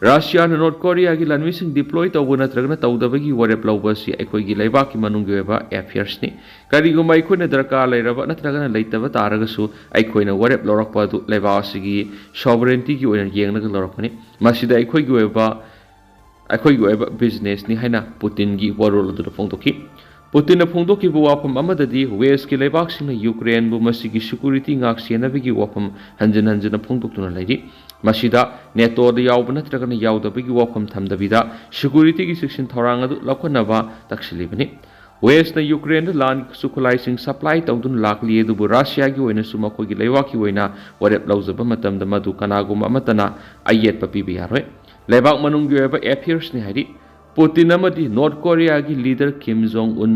ꯔꯁꯤꯌꯥꯅ ꯅꯣꯔꯠ ꯀꯣꯔꯤꯌꯥꯒꯤ ꯂꯥꯟꯃꯤꯁꯤꯡ ꯗꯤꯄ꯭ꯂꯣꯏ ꯇꯧꯕ ꯅꯠꯇ꯭ꯔꯒꯅ ꯇꯧꯗꯕꯒꯤ ꯋꯥꯔꯦꯞ ꯂꯧꯕ ꯑꯁꯤ ꯑꯩꯈꯣꯏꯒꯤ ꯂꯩꯕꯥꯛꯀꯤ ꯃꯅꯨꯡꯒꯤ ꯑꯣꯏꯕ ꯑꯦꯐꯤꯌꯔꯁꯅꯤ꯫ ꯀꯔꯤꯒꯨꯝꯕ ꯑꯩꯈꯣꯏꯅ ꯗꯔꯀꯥꯔ ꯂꯩꯔꯕ ꯅꯠꯇ꯭ꯔꯒꯅ ꯂꯩꯇꯕ ꯇꯥꯔꯒꯁꯨ ꯑꯩꯈꯣꯏꯅ ꯋꯥꯔꯦꯞ ꯂꯧꯔꯛꯄ ꯑꯗꯨ ꯂꯩꯕꯥꯛ ꯑꯁꯤꯒꯤ ꯁꯣꯚꯔꯦꯟꯇꯤꯒꯤ ꯑꯣꯏꯅ ꯌꯦꯡꯂꯒ ꯂꯧꯔꯛꯄꯅꯤ꯫ ꯃꯁꯤꯗ ꯑꯩꯈꯣꯏꯒꯤ ꯑꯣꯏꯕ ꯑꯩꯈꯣꯏꯒꯤ ꯑꯣꯏꯕ ꯕꯤꯖꯤꯅꯦꯁꯅꯤ ꯍꯥꯏꯅ ꯄꯨꯇꯤꯟꯒꯤ ꯋꯥꯔꯣꯜ ꯑꯗꯨꯗ ꯐꯣꯡꯗꯣꯛꯈꯤ꯫ ꯄꯨꯇꯤꯟꯅ ꯐꯣꯡꯗꯣꯛꯈꯤꯕ ꯋꯥꯐꯝ ꯑꯃꯗꯗꯤ ꯋꯦꯁꯀꯤ ꯂꯩꯕꯥꯛꯁꯤꯡꯅ ꯌꯨꯀ꯭ꯔꯦꯟꯕꯨ ꯃꯁꯤꯒꯤ ꯁꯦꯀ꯭ꯌꯨꯔꯤꯇꯤ ꯉꯥꯛ ꯁꯦꯟꯅꯕꯒꯤ ꯋꯥꯐꯝ ꯍꯟꯖꯤꯟ ꯍꯟꯖꯤꯟꯅ ꯐꯣꯡꯗꯣꯛꯇꯨꯅ ꯂꯩꯔꯤ꯫ ꯃꯁꯤꯗ ꯅꯦꯇꯣꯗ ꯌꯥꯎꯕ ꯅꯠꯇ꯭ꯔꯒꯅ ꯌꯥꯎꯗꯕꯒꯤ ꯋꯥꯐꯝ ꯊꯝꯗꯕꯤꯗ ꯁꯦꯀ꯭ꯌꯨꯔꯤꯇꯤꯒꯤ ꯆꯦꯛꯁꯤꯟ ꯊꯧꯔꯥꯡ ꯑꯗꯨ ꯂꯧꯈꯠꯅꯕ ꯇꯛꯁꯤꯜꯂꯤꯕꯅꯤ꯫ ꯋꯦꯁꯅ ꯌꯨꯀ꯭ꯔꯦꯟꯗ ꯂꯥꯟꯒꯤ ꯈꯨꯠꯁꯨ ꯈꯨꯠꯂꯥꯏꯁꯤꯡ ꯁꯄ꯭ꯂꯥꯏ ꯇꯧꯗꯨꯅ ꯂꯥꯛꯂꯤ, ꯑꯗꯨꯕꯨ ꯔꯁꯤꯌꯥꯒꯤ ꯑꯣꯏꯅꯁꯨ ꯃꯈꯣꯏꯒꯤ ꯂꯩꯕꯥꯛꯀꯤ ꯑꯣꯏꯅ ꯋꯥꯔꯦꯞ ꯂꯧꯖꯕ ꯃꯇꯝꯗ ꯃꯗꯨ ꯀꯅꯥꯒꯨꯝꯕ ꯑꯃꯠꯇꯅ ꯑꯌꯦꯠꯄ ꯄꯤꯕ ꯌꯥꯔꯣꯏ꯫ ꯂꯩꯕꯥꯛ ꯃꯅꯨꯡꯒꯤ ꯑꯣꯏꯕ ꯑꯦꯐꯤꯌꯔꯁꯅꯤ ꯍꯥꯏꯔꯤ꯫ ꯄꯨꯇꯤꯟ ꯑꯃꯗꯤ ꯅꯣꯔꯠ ꯀꯣꯔꯤꯌꯥꯒꯤ ꯂꯤꯗꯔ ꯀꯤꯝ ꯖꯣꯡ ꯎꯟ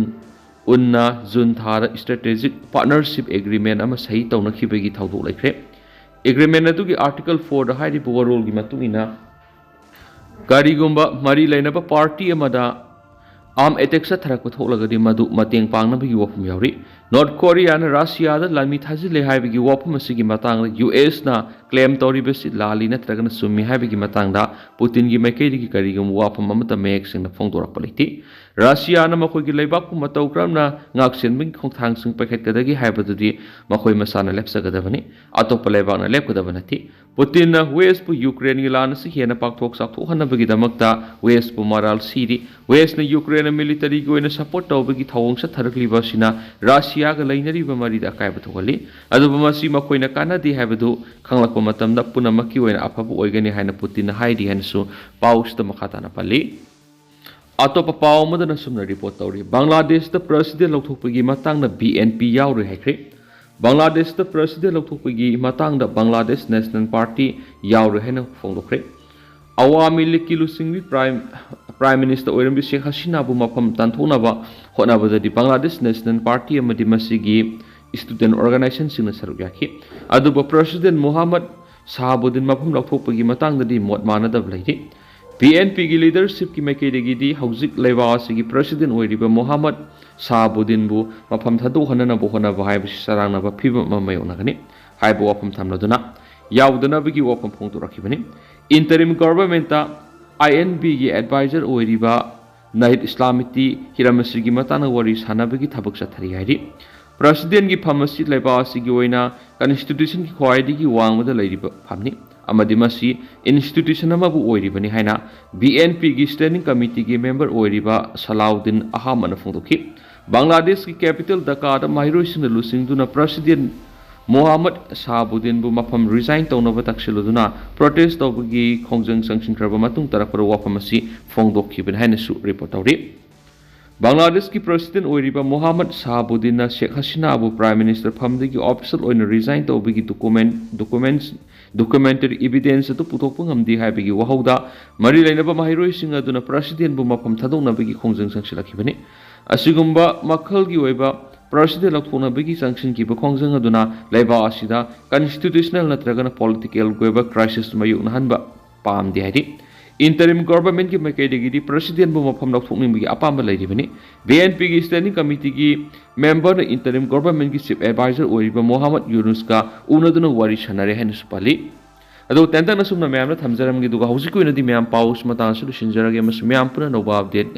ꯎꯟꯅ ꯖꯨꯟ ꯊꯥꯗ ꯁ꯭ꯇ꯭ꯔꯦꯇꯦꯖꯤꯛ ꯄꯥꯔꯠꯅꯔꯁꯤꯞ ꯑꯦꯒ꯭ꯔꯤꯃꯦꯟ ꯑꯃ ꯁꯍꯤ ꯇꯧꯅꯈꯤꯕꯒꯤ ꯊꯧꯗꯣꯛ ꯂꯩꯈ꯭ꯔꯦ꯫ ꯑꯦꯒ꯭ꯔꯤꯃꯦꯟ ꯑꯗꯨꯒꯤ ꯑꯥꯔꯇꯤꯀꯜ ꯐꯣꯔꯗ ꯍꯥꯏꯔꯤꯕ ꯋꯥꯔꯣꯜꯒꯤ ꯃꯇꯨꯡ ꯏꯟꯅ, ꯀꯔꯤꯒꯨꯝꯕ ꯃꯔꯤ ꯂꯩꯅꯕ ꯄꯥꯔꯇꯤ ꯑꯃꯗ ꯑꯥꯔꯝ ꯑꯦꯇꯦꯛ ꯆꯠꯊꯔꯛꯄ ꯊꯣꯛꯂꯒꯗꯤ ꯃꯗꯨ ꯃꯇꯦꯡ ꯄꯥꯡꯅꯕꯒꯤ ꯋꯥꯐꯝ ꯌꯥꯎꯔꯤ꯫ ꯅꯣꯔꯠ ꯀꯣꯔꯤꯌꯥꯅ ꯔꯁꯤꯌꯥꯗ ꯂꯥꯟꯃꯤ ꯊꯥꯖꯤꯜꯂꯦ ꯍꯥꯏꯕꯒꯤ ꯋꯥꯐꯝ ꯑꯁꯤꯒꯤ ꯃꯇꯥꯡꯗ ꯌꯨ ꯑꯦꯁꯅ ꯀ꯭ꯂꯦꯝ ꯇꯧꯔꯤꯕꯁꯤ ꯂꯥꯜꯂꯤ ꯅꯠꯇ꯭ꯔꯒꯅ ꯆꯨꯝꯃꯤ ꯍꯥꯏꯕꯒꯤ ꯃꯇꯥꯡꯗ ꯄꯨꯇꯤꯟꯒꯤ ꯃꯥꯏꯀꯩꯗꯒꯤ ꯀꯔꯤꯒꯨꯝꯕ ꯋꯥꯐꯝ ꯑꯃꯠꯇ ꯃꯌꯦꯛ ꯁꯦꯡꯅ ꯐꯣꯡꯗꯣꯔꯛꯄ ꯂꯩꯇꯦ꯫ ꯔꯁꯤꯌꯥꯅ ꯃꯈꯣꯏꯒꯤ ꯂꯩꯕꯥꯛꯄꯨ ꯃꯇꯧ ꯀꯔꯝꯅ ꯉꯥꯛꯁꯦꯟꯕꯒꯤ ꯈꯣꯡꯊꯥꯡꯁꯤꯡ ꯄꯥꯏꯈꯠꯀꯗꯒꯦ ꯍꯥꯏꯕꯗꯨꯗꯤ ꯃꯈꯣꯏ ꯃꯁꯥꯅ ꯂꯦꯞꯆꯒꯗꯕꯅꯤ꯫ ꯑꯇꯣꯞꯄ ꯂꯩꯕꯥꯛꯅ ꯂꯦꯞꯀꯗꯕ ꯅꯠꯇꯦ꯫ ꯄꯨꯇꯤꯟꯅ ꯋꯦꯁꯄꯨ ꯌꯨꯀ꯭ꯔꯦꯟꯒꯤ ꯂꯥꯟ ꯑꯁꯤ ꯍꯦꯟꯅ ꯄꯥꯛꯊꯣꯛ ꯆꯥꯎꯊꯣꯛꯍꯟꯅꯕꯒꯤꯗꯃꯛꯇ ꯋꯦꯁꯄꯨ ꯃꯔꯥꯜ ꯁꯤꯔꯤ꯫ ꯋꯦꯁꯅ ꯌꯨꯀ꯭ꯔꯦꯟꯅ ꯃꯤꯂꯤꯇꯔꯤꯒꯤ ꯑꯣꯏꯅ ꯁꯄꯣꯔꯠ ꯇꯧꯕꯒꯤ ꯊꯧꯑꯣꯡ ꯆꯠꯊꯔꯛꯂꯤꯕ ꯑꯁꯤꯅ ꯔꯁꯤꯌꯥꯒ ꯂꯩꯅꯔꯤꯕ ꯃꯔꯤꯗ ꯑꯀꯥꯏꯕ ꯊꯣꯛꯍꯜꯂꯤ꯫ ꯑꯗꯨꯕꯨ ꯃꯁꯤ ꯃꯈꯣꯏꯅ ꯀꯥꯟꯅꯗꯦ ꯍꯥꯏꯕꯗꯨ ꯈꯪꯂꯛꯄ ꯃꯇꯝꯗ ꯄꯨꯝꯅꯃꯛꯀꯤ ꯑꯣꯏꯅ ꯑꯐꯕ ꯑꯣꯏꯒꯅꯤ ꯍꯥꯏꯅ ꯄꯨꯇꯤꯟꯅ ꯍꯥꯏꯔꯤ ꯍꯥꯏꯅꯁꯨ ꯄꯥꯎꯁꯤꯗ ꯃꯈꯥ ꯇꯥꯅ ꯄꯜꯂꯤ꯫ ꯑꯇꯣꯞꯄ ꯄꯥꯎ ꯑꯃꯗꯅ ꯁꯨꯝꯅ ꯔꯤꯄꯣꯔꯠ ꯇꯧꯔꯤ, ꯕꯪꯒ꯭ꯂꯥꯗꯦꯁꯇ ꯄ꯭ꯔꯁꯤꯗꯦꯟ ꯂꯧꯊꯣꯛꯄꯒꯤ ꯃꯇꯥꯡꯗ ꯕꯤ ꯑꯦꯟ ꯄꯤ ꯌꯥꯎꯔꯣꯏ ꯍꯥꯏꯈ꯭ꯔꯦ꯫ ꯕꯪꯒ꯭ꯂꯥꯗꯦꯁꯇ ꯄ꯭ꯔꯁꯤꯗꯦꯟ ꯂꯧꯊꯣꯛꯄꯒꯤ ꯃꯇꯥꯡꯗ ꯕꯪꯒ꯭ꯂꯥꯗꯦꯁ ꯅꯦꯁꯅꯦꯜ ꯄꯥꯔꯇꯤ ꯌꯥꯎꯔꯣꯏ ꯍꯥꯏꯅ ꯐꯣꯡꯗꯣꯛꯈ꯭ꯔꯦ꯫ ꯑꯋꯥꯃꯤ ꯂꯤꯒꯀꯤ ꯂꯨꯆꯤꯡꯕꯤ ꯄ꯭ꯔꯥꯏꯝ, ꯄ꯭ꯔꯥꯏꯝ ꯃꯤꯅꯤꯁꯇꯔ ꯑꯣꯏꯔꯝꯕꯤ ꯁꯦꯈ ꯍꯁꯤꯅꯥꯕꯨ ꯃꯐꯝ ꯇꯥꯟꯊꯣꯛꯅꯕ ꯍꯣꯠꯅꯕꯗꯗꯤ ꯕꯪꯒ꯭ꯂꯥꯗꯦꯁ ꯅꯦꯁꯅꯦꯜ ꯄꯥꯔꯇꯤ ꯑꯃꯗꯤ ꯃꯁꯤꯒꯤ ꯁ꯭ꯇꯨꯗꯦꯟ ꯑꯣꯔꯒꯅꯥꯏꯖꯦꯁꯟꯁꯤꯡꯅ ꯁꯔꯨꯛ ꯌꯥꯈꯤ꯫ ꯑꯗꯨꯕꯨ ꯄ꯭ꯔꯁꯤꯗꯦꯟ ꯃꯣꯍꯥꯃꯗ ꯁꯥꯍꯥꯕꯨꯗꯤꯟ ꯃꯐꯝ ꯂꯧꯊꯣꯛꯄꯒꯤ ꯃꯇꯥꯡꯗꯗꯤ ꯃꯣꯠ ꯃꯥꯟꯅꯗꯕ ꯂꯩꯔꯤ꯫ ꯕꯤ ꯑꯦꯟ ꯄꯤꯒꯤ ꯂꯤꯗꯔꯁꯤꯞꯀꯤ ꯃꯥꯏꯀꯩꯗꯒꯤꯗꯤ ꯍꯧꯖꯤꯛ ꯂꯩꯕꯥꯛ ꯑꯁꯤꯒꯤ ꯄ꯭ꯔꯁꯤꯗꯦꯟ ꯑꯣꯏꯔꯤꯕ ꯃꯣꯍꯥꯃꯗ ꯁꯥꯍꯥꯕꯨꯗꯤꯟꯕꯨ ꯃꯐꯝ ꯊꯥꯗꯣꯛꯍꯟꯅꯅꯕ ꯍꯣꯠꯅꯕ ꯍꯥꯏꯕꯁꯤ ꯆꯔꯥꯡꯅꯕ ꯐꯤꯚꯝ ꯑꯃ ꯃꯥꯌꯣꯛꯅꯒꯅꯤ ꯍꯥꯏꯕ ꯋꯥꯐꯝ ꯊꯝꯂꯗꯨꯅ, ꯌꯥꯎꯗꯅꯕꯒꯤ ꯋꯥꯐꯝ ꯐꯣꯡꯗꯣꯔꯛꯈꯤꯕꯅꯤ꯫ Interim governmentꯇ INPꯒꯤ advisor ꯑꯣꯏꯔꯤꯕ ꯅꯥꯍꯤꯗ ꯏꯁꯂꯥꯃꯤꯇꯤ ꯍꯤꯔꯝ ꯑꯁꯤꯒꯤ ꯃꯇꯥꯡꯗ ꯋꯥꯔꯤ ꯁꯥꯟꯅꯕꯒꯤ ꯊꯕꯛ ꯆꯠꯊꯔꯤ ꯍꯥꯏꯔꯤ꯫ Presidentꯀꯤ ꯐꯝ ꯑꯁꯤ ꯂꯩꯕꯥꯛ ꯑꯁꯤꯒꯤ ꯑꯣꯏꯅ constitutionꯒꯤ ꯈ꯭ꯋꯥꯏꯗꯒꯤ ꯋꯥꯡꯃꯗ ꯂꯩꯔꯤꯕ ꯐꯝꯅꯤ ꯑꯃꯗꯤ ꯃꯁꯤ institution ꯑꯃꯕꯨ ꯑꯣꯏꯔꯤꯕꯅꯤ ꯍꯥꯏꯅ BNPꯒꯤ standing committeeꯒꯤ member ꯑꯣꯏꯔꯤꯕ ꯁꯂꯥꯎꯗꯤꯟ ꯑꯍꯥꯃꯅ ꯐꯣꯡꯗꯣꯛꯈꯤ꯫ ꯕꯪꯒ꯭ꯂꯥꯗꯦꯁꯀꯤ capital ꯙꯥꯀꯥꯗ ꯃꯍꯩꯔꯣꯏꯁꯤꯡꯅ ꯂꯨꯆꯤꯡꯗꯨꯅ President ꯃꯣꯍꯥꯃꯗ ꯁꯥꯍꯕꯨꯗꯤꯟꯕꯨ ꯃꯐꯝ resign ꯇꯧꯅꯕ ꯇꯛꯁꯤꯜꯂꯗꯨꯅ protest ꯇꯧꯕꯒꯤ ꯈꯣꯡꯖꯪ ꯆꯪꯁꯤꯟꯈ꯭ꯔꯕ ꯃꯇꯨꯡ ꯇꯥꯔꯛꯄꯗ ꯋꯥꯐꯝ ꯑꯁꯤ ꯐꯣꯡꯗꯣꯛꯈꯤꯕꯅꯤ ꯍꯥꯏꯅꯁꯨ report ꯇꯧꯔꯤ꯫ ꯕꯪꯒ꯭ꯂꯥꯗꯦꯁꯀꯤ President ꯑꯣꯏꯔꯤꯕ ꯃꯣꯍꯥꯃꯗ ꯁꯥꯍꯕꯨꯗꯤꯟꯅ ꯁꯦꯈ ꯍꯁꯤꯅꯥꯕꯨ Prime Minister ꯐꯝꯗꯒꯤ official ꯑꯣꯏꯅ resign ꯇꯧꯕꯒꯤ document, documents, documentary evidence ꯑꯗꯨ ꯄꯨꯊꯣꯛꯄ ꯉꯝꯗꯦ ꯍꯥꯏꯕꯒꯤ ꯋꯥꯍꯧꯗ ꯃꯔꯤ ꯂꯩꯅꯕ ꯃꯍꯩꯔꯣꯏꯁꯤꯡ ꯑꯗꯨꯅ Presidentꯕꯨ ꯃꯐꯝ ꯊꯥꯗꯣꯛꯅꯕꯒꯤ ꯈꯣꯡꯖꯪ ꯆꯪꯁꯤꯜꯂꯛꯈꯤꯕꯅꯤ꯫ ꯑꯁꯤꯒꯨꯝꯕ ꯃꯈꯜꯒꯤ ꯑꯣꯏꯕ President ꯂꯧꯊꯣꯛꯅꯕꯒꯤ ꯆꯪꯁꯤꯟꯈꯤꯕ ꯈꯣꯡꯖꯪ ꯑꯗꯨꯅ ꯂꯩꯕꯥꯛ ꯑꯁꯤꯗ constitutional ꯅꯠꯇ꯭ꯔꯒꯅ political ꯑꯣꯏꯕ crisis ꯃꯥꯌꯣꯛꯅꯍꯟꯕ ꯄꯥꯝꯗꯦ ꯍꯥꯏꯔꯤ꯫ Interim governmentꯀꯤ ꯃꯥꯏꯀꯩꯗꯒꯤꯗꯤ Presidentꯕꯨ ꯃꯐꯝ ꯂꯧꯊꯣꯛꯅꯤꯡꯕꯒꯤ ꯑꯄꯥꯝꯕ ꯂꯩꯔꯤꯕꯅꯤ꯫ BNPꯒꯤ standing committeeꯒꯤ memberꯅ interim governmentꯀꯤ chief advisor ꯑꯣꯏꯔꯤꯕ ꯃꯣꯍꯥꯃꯗ ꯌꯨꯅꯨꯁꯀ ꯎꯅꯗꯨꯅ ꯋꯥꯔꯤ ꯁꯥꯟꯅꯔꯦ ꯍꯥꯏꯅꯁꯨ ꯄꯜꯂꯤ꯫ ꯑꯗꯣ ꯇꯦꯟꯇꯛꯅ ꯁꯨꯝꯅ ꯃꯌꯥꯝꯗ ꯊꯝꯖꯔꯝꯒꯦ, ꯑꯗꯨꯒ ꯍꯧꯖꯤꯛꯀꯤ ꯑꯣꯏꯅꯗꯤ ꯃꯌꯥꯝ ꯄꯥꯎ ꯑꯁꯤ ꯃꯇꯥꯡ ꯑꯁꯤꯗ ꯂꯣꯏꯁꯤꯟꯖꯔꯒꯦ, ꯑꯃꯁꯨꯡ ꯃꯌꯥꯝ ꯄꯨꯟꯅ ꯑꯅꯧꯕ update